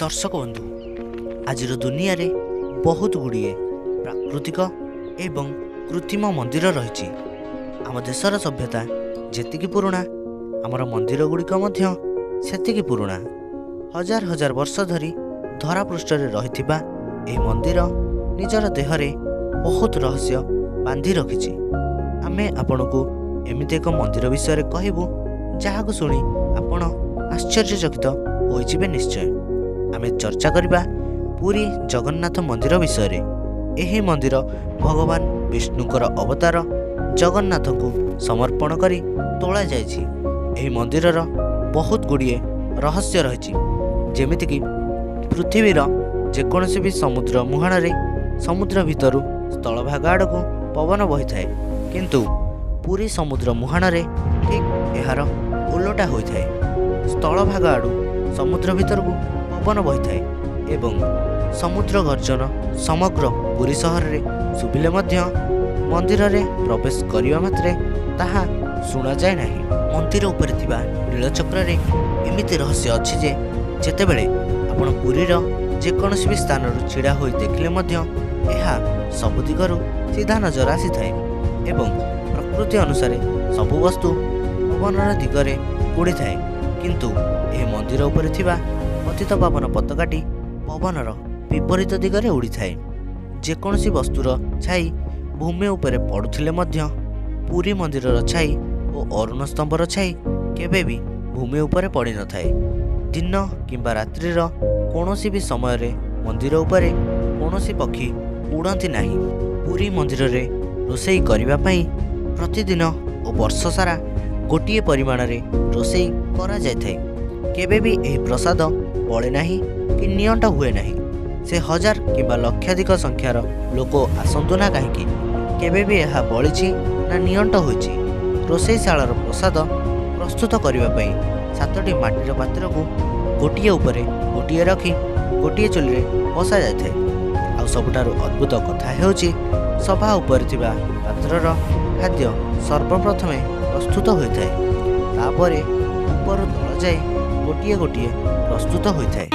ଦର୍ଶକ ବନ୍ଧୁ, ଆଜିର ଦୁନିଆରେ ବହୁତ ଗୁଡ଼ିଏ ପ୍ରାକୃତିକ ଏବଂ କୃତ୍ରିମ ମନ୍ଦିର ରହିଛି। ଆମ ଦେଶର ସଭ୍ୟତା ଯେତିକି ପୁରୁଣା, ଆମର ମନ୍ଦିର ଗୁଡ଼ିକ ମଧ୍ୟ ସେତିକି ପୁରୁଣା। ହଜାର ହଜାର ବର୍ଷ ଧରି ଧରାପୃଷ୍ଠରେ ରହିଥିବା ଏହି ମନ୍ଦିର ନିଜର ଦେହରେ ବହୁତ ରହସ୍ୟ ବାନ୍ଧି ରଖିଛି। ଆମେ ଆପଣଙ୍କୁ ଏମିତି ଏକ ମନ୍ଦିର ବିଷୟରେ କହିବୁ, ଯାହାକୁ ଶୁଣି ଆପଣ ଆଶ୍ଚର୍ଯ୍ୟଚକିତ ହୋଇଯିବେ ନିଶ୍ଚୟ। ଆମେ ଚର୍ଚ୍ଚା କରିବା ପୁରୀ ଜଗନ୍ନାଥ ମନ୍ଦିର ବିଷୟରେ। ଏହି ମନ୍ଦିର ଭଗବାନ ବିଷ୍ଣୁଙ୍କର ଅବତାର ଜଗନ୍ନାଥଙ୍କୁ ସମର୍ପଣ କରି ତୋଳାଯାଇଛି। ଏହି ମନ୍ଦିରର ବହୁତ ଗୁଡ଼ିଏ ରହସ୍ୟ ରହିଛି, ଯେମିତିକି ପୃଥିବୀର ଯେକୌଣସି ବି ସମୁଦ୍ର ମୁହାଣରେ ସମୁଦ୍ର ଭିତରୁ ସ୍ଥଳଭାଗ ଆଡ଼କୁ ପବନ ବହିଥାଏ, କିନ୍ତୁ ପୁରୀ ସମୁଦ୍ର ମୁହାଣରେ ଠିକ୍ ଏହାର ଓଲଟା ହୋଇଥାଏ। ସ୍ଥଳଭାଗ ଆଡ଼ୁ ସମୁଦ୍ର ଭିତରକୁ ପବନ ବହିଥାଏ ଏବଂ ସମୁଦ୍ର ଗର୍ଜନ ସମଗ୍ର ପୁରୀ ସହରରେ ଶୁଭିଲେ ମଧ୍ୟ ମନ୍ଦିରରେ ପ୍ରବେଶ କରିବା ମାତ୍ରେ ତାହା ଶୁଣାଯାଏ ନାହିଁ। ମନ୍ଦିର ଉପରେ ଥିବା ନୀଳଚକ୍ରରେ ଏମିତି ରହସ୍ୟ ଅଛି ଯେ ଯେତେବେଳେ ଆପଣ ପୁରୀର ଯେକୌଣସି ବି ସ୍ଥାନରୁ ଛିଡ଼ା ହୋଇ ଦେଖିଲେ ମଧ୍ୟ ଏହା ସବୁ ଦିଗରୁ ସିଧା ନଜର ଆସିଥାଏ ଏବଂ ପ୍ରକୃତି ଅନୁସାରେ ସବୁ ବସ୍ତୁ ପବନର ଦିଗରେ ଉଡ଼ିଥାଏ, କିନ୍ତୁ ଏହି ମନ୍ଦିର ଉପରେ ଥିବା ପତିତପାବନ ପତାକାଟି ପବନର ବିପରୀତ ଦିଗରେ ଉଡ଼ିଥାଏ। ଯେକୌଣସି ବସ୍ତୁର ଛାଇ ଭୂମି ଉପରେ ପଡ଼ୁଥିଲେ ମଧ୍ୟ ପୁରୀ ମନ୍ଦିରର ଛାଇ ଓ ଅରୁଣ ସ୍ତମ୍ଭର ଛାଇ କେବେ ବି ଭୂମି ଉପରେ ପଡ଼ିନଥାଏ। ଦିନ କିମ୍ବା ରାତ୍ରିର କୌଣସି ବି ସମୟରେ ମନ୍ଦିର ଉପରେ କୌଣସି ପକ୍ଷୀ ଉଡ଼ନ୍ତି ନାହିଁ। ପୁରୀ ମନ୍ଦିରରେ ରୋଷେଇ କରିବା ପାଇଁ ପ୍ରତିଦିନ ଓ ବର୍ଷ ସାରା ଗୋଟିଏ ପରିମାଣରେ ରୋଷେଇ କରାଯାଇଥାଏ। କେବେ ବି ଏହି ପ୍ରସାଦ ବଳେ ନାହିଁ କି ନିଅଣ୍ଟ ହୁଏ ନାହିଁ। ସେ ହଜାର କିମ୍ବା ଲକ୍ଷାଧିକ ସଂଖ୍ୟାର ଲୋକ ଆସନ୍ତୁ ନା କାହିଁକି, କେବେ ବି ଏହା ବଳିଛି ନା ନିଅଣ୍ଟ ହୋଇଛି। ରୋଷେଇଶାଳାର ପ୍ରସାଦ ପ୍ରସ୍ତୁତ କରିବା ପାଇଁ 7ଟି ମାଟିର ପାତ୍ରକୁ ଗୋଟିଏ ଉପରେ ଗୋଟିଏ ରଖି ଗୋଟିଏ ଚୁଲିରେ ବସାଯାଇଥାଏ। ଆଉ ସବୁଠାରୁ ଅଦ୍ଭୁତ କଥା ହେଉଛି, ସଭା ଉପରେ ଥିବା ପାତ୍ରର ଖାଦ୍ୟ ସର୍ବପ୍ରଥମେ ପ୍ରସ୍ତୁତ ହୋଇଥାଏ, ତାପରେ ଉପରୁ ତଳ ଯାଏ ଗୋଟିଏ ଗୋଟିଏ ପ୍ରସ୍ତୁତ ହୋଇଥାଏ।